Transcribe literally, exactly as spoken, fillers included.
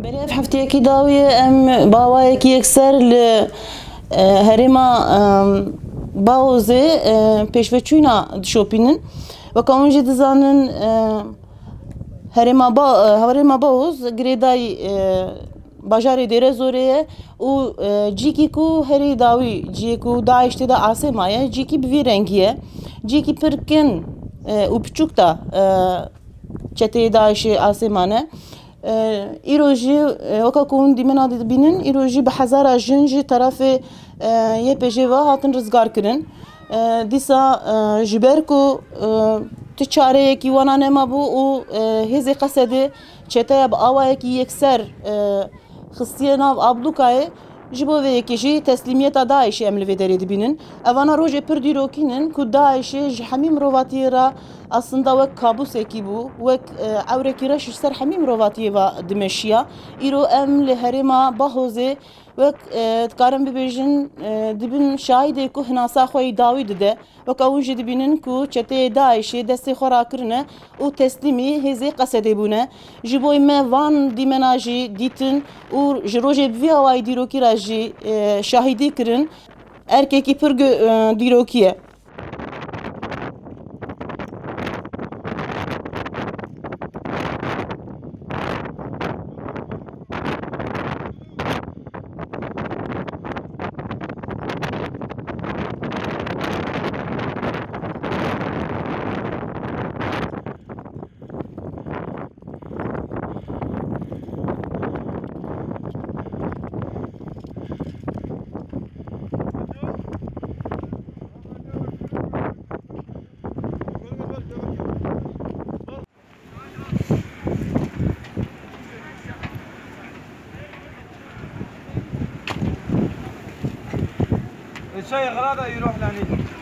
Belê ev hefteyekî dawî ye em bi awayekî yekser li, e, herêma, e, Baozê, e, pêşveçûna dişopînin. Weke hûn jî dizanin, e, herêma Ba-, e, herêma Baoz girêdayî, e, bajarê Dêrezorê ye û, e, cîkî ku herî dawî ciyê ku DAIŞ tê de asê maye, cîkî bi vî rengî ye. Cîkî pir kin, e, û piçûk da, e, çeteyê DAIŞê asê mane. E, îro jî, e, weke ku hûn dîmena dibînin, îro jî bi hezara jin ji terefê, e, Y P G ve hatin rizgar kirin. E, dîsa, e, ji ber ku, e, tu çareyekî wana nemabû û, e, hêzê Qesedê çeteya bi awayekî yekser, e, xistiye nav ablûkayê, ji bo vê yekê jî teslîmiyeta DAIŞê em li vê derê dibînin. Evana rojê pir dîrokîn in ku DAIŞê ji hemî mirovatiyê re aslında wek kabûsekî bû, wek, e, ewrekî reş ji ser hemî mirovatiyê ve dimeşiya. Îro em li herêma Bahozê wek, e, dikarin bibêjin, e, dibin şahidê ku hinasa xwe yî dawî dide. Weke hûn jî dibînin ku çeteyê DAIŞê destê xwe rakirine û teslîmî hêzê Qesedê bûne. Ji bo me van dîmena jî dîtin û ji rojê bi vî awayî dîrokî re jî, e, şahidî kirin. Erkekî pir gu-, e, dîrokî ye. Çay xira da yürü hlanî.